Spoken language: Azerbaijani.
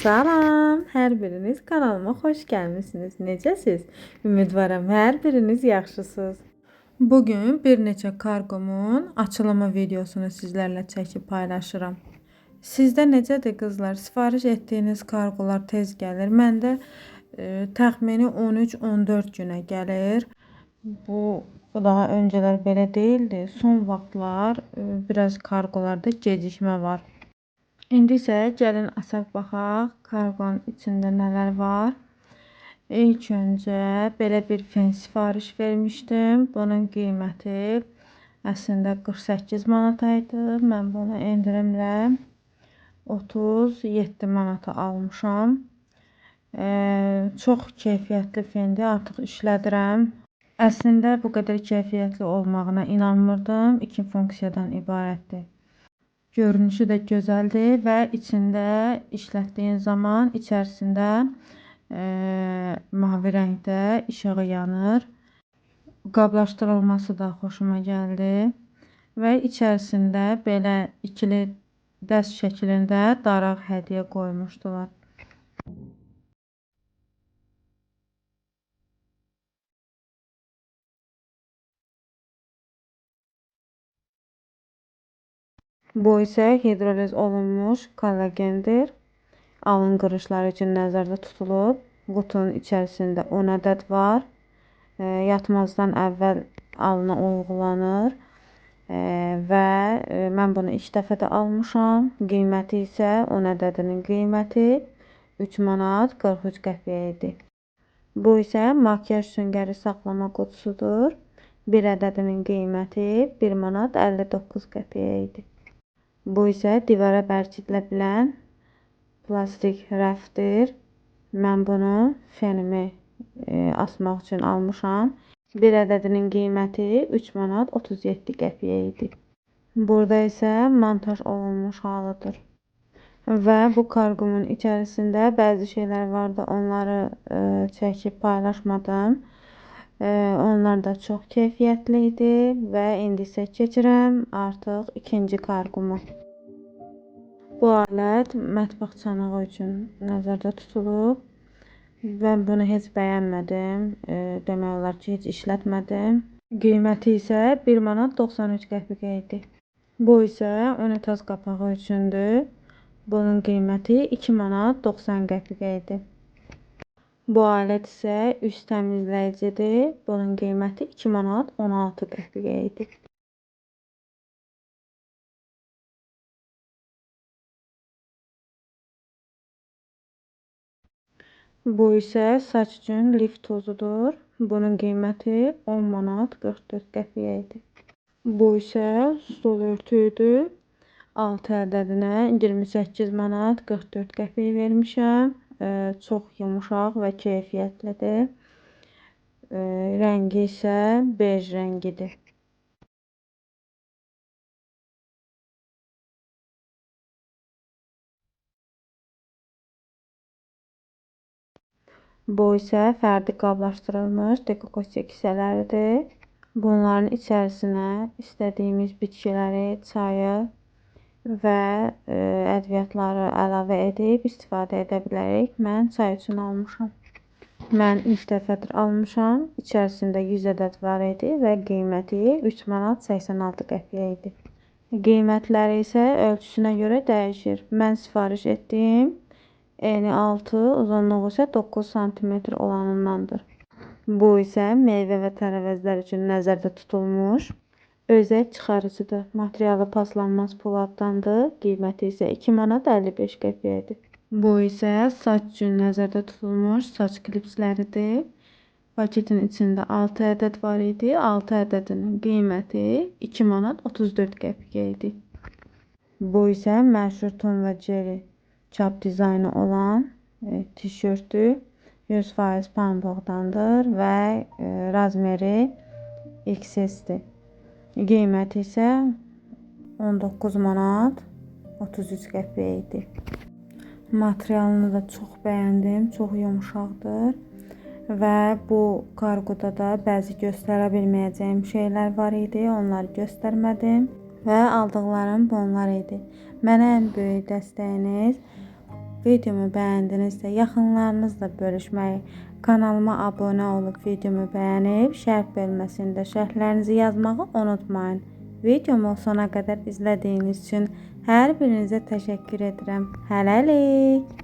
Salam, hər biriniz kanalıma xoş gəlmisiniz. Necəsiz? Ümidvaram hər biriniz yaxşısınız. Bugün bir neçə kargomun açılımı videosunu sizlərlə çəkib paylaşıram. Sizdə necədir qızlar? Sifariş etdiyiniz kargolar tez gəlir. Məndə təxmini 13-14 günə gəlir. Bu daha öncələr belə deyildi. Son vaxtlar biraz kargolarda gecikmə var. İndi isə gəlin açaq baxaq kargonun içində nələr var. İlk öncə belə bir fen sifariş vermişdim. Bunun qiyməti əslində 48 manat idi. Mən bunu endirimlə 37 manata almışam. Çox keyfiyyətli fendir, artıq işlədirəm. Əslində bu qədər keyfiyyətli olmağına inanmırdım. 2 funksiyadan ibarətdir. Görünüşü də gözəldir və içində işlətdiyin zaman içərisində mavi rəngdə işığı yanır. Qablaşdırılması da xoşuma gəldi və içərisində belə ikili dəst şəklində daraq hədiyyə qoymuşdular. Bu isə hidroliz olunmuş kollagendir. Alın qırışları üçün nəzərdə tutulub. Qutunun içərisində 10 ədəd var. Yatmazdan əvvəl alına uyğulanır. Və mən bunu ilk dəfə də almışam. Qiyməti isə 10 ədədinin qiyməti 3 manat 43 qəpiyə idi. Bu isə makyaj süngəri saxlama qutusudur. Bir ədədinin qiyməti 1 manat 59 qəpiyə idi. Bu isə divara bərkidilə bilən plastik rəfdir. Mən bunu fenimi asmaq üçün almışam. Bir ədədinin qiyməti 3 manat 37 qəpiyə idi. Burada isə montaj olunmuş halıdır. Və bu kargomun içərisində bəzi şeylər vardı, onları çəkib paylaşmadım. Onlar da çox keyfiyyətli idi və indi isə keçirəm artıq ikinci kargoma. Bu alət mətbəx çanağı üçün nəzərdə tutulub. Mən bunu heç bəyənmədim. Demək olar ki, heç işlətmədim. Qiyməti isə 1 manat 93 qəpiyə idi. Bu isə unitaz qapağı üçündür. Bunun qiyməti 2 manat 90 qəpiyə idi. Bu alət isə üst təmizləyicidir. Bunun qiyməti 2 manat 16 qəpiyə idi. Bu isə saç üçün lif tozudur. Bunun qiyməti 10 manat 44 qəpiyə idi. Bu isə stol örtüyüdür. 6 ədədinə 28 manat 44 qəpiyə vermişəm. Çox yumuşaq və keyfiyyətlidir. Rəngi isə bej rəngidir. Bu isə fərdi qablaşdırılmış dekokosiya kisələridir. Bunların içərisinə istədiyimiz bitkiləri, çayı və ədviyyatları əlavə edib istifadə edə bilərik. Mən çay üçün almışam. Mən ilk dəfədir almışam. İçərisində 100 ədəd var idi və qiyməti 3 manat 86 qəpiyə idi. Qiymətləri isə ölçüsünə görə dəyişir. Mən sifariş etdiyim eni 6, uzunluğu isə 9 sm olanındandır. Bu isə meyvə və tərəvəzlər üçün nəzərdə tutulmuş özək çıxarıcıdır. Materialı paslanmaz poladdandır. Qiyməti isə 2 manat 55 qəpiyədir. Bu isə saç üçün nəzərdə tutulmuş saç klipsləridir. Paketin içində 6 ədəd var idi. 6 ədədinin qiyməti 2 manat 34 qəpiyə idi. Bu isə məşhur Tom və Jerry çap dizaynı olan tişörtdür. 100% pambıqdandır və razmeri XS-dir. Qiyməti isə 19 manat 33 qəpiyə idi. Materialını da çox bəyəndim, çox yumşaqdır və bu kargoda da bəzi göstərə bilməyəcəyim şeylər var idi, onları göstərmədim və aldıqlarım bunlar idi. Mənə ən böyük dəstəyiniz Videomu bəyəndinizsə yaxınlarınızla bölüşməyi, kanalıma abunə olub videomu bəyənib şərh bölməsində şərhlərinizi yazmağı unutmayın. Videomu sona qədər izlədiyiniz üçün hər birinizə təşəkkür edirəm. Hələlik.